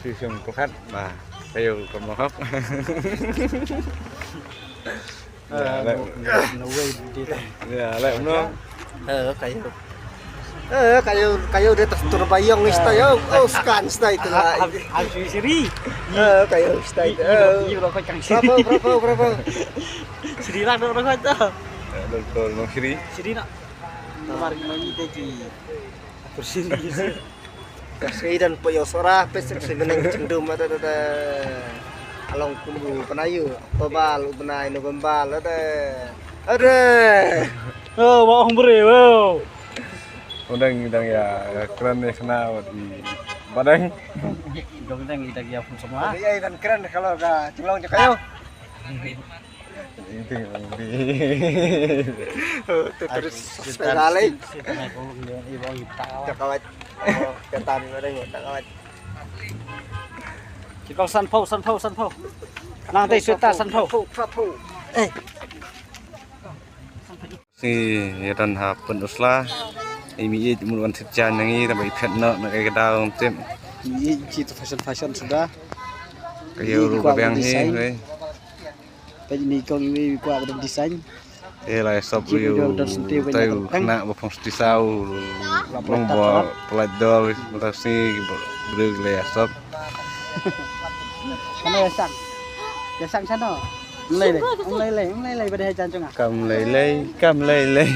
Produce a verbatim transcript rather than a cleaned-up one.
Shisum pyrkhat ba kayo kam hok. Ya, no, no way, di ta. Ya, leh no. Eh, kayo. Eh, kayo, kayo de tas tur bayong ni stai. Oh, oh, skan stai tu lah. Am siri. Eh, kayo stai. Eh. Iyo lo ko chang siri. Bravo, bravo, bravo. Siri lah do ko ta. Lo ko no siri. Siri na. Mar mani te ki. Kursi ni. Ka seidan po yo sora pe sek se beneng cendum ada ada. Along kumbu penayu. Pebal u benai no pembal ada. Ada. Oh, wa ong bre, wow. Udang udang ya keren ni kena wat i badang. Dong dang ida ya pun semua. Ya idan keren kalau ka celong je kayo. Itu yang di. Oh, tu terus sekali. Cakawat. Oh, ketan goreng cakawat. Kita san pau, san pau, san pau. Nang tei sweater san pau. Eh. Ni ya dan ha pun usla. Imi ij mun wan sip jan nangi tapi phet no na kai kedau tip. Ini kita fashion fashion sudah. Kayo ru ka biang hi. Peit ni kong iwei iwei kwah ka don design. Eh, lai sop riu. Teu kena ba phong stisau. Long ba pelait dol mata si breu lai sop. Sana ya sang. Ya sang sana. Melai lai, melai lai, melai lai pada hajan cunga. Kam lai lai, kam lai lai.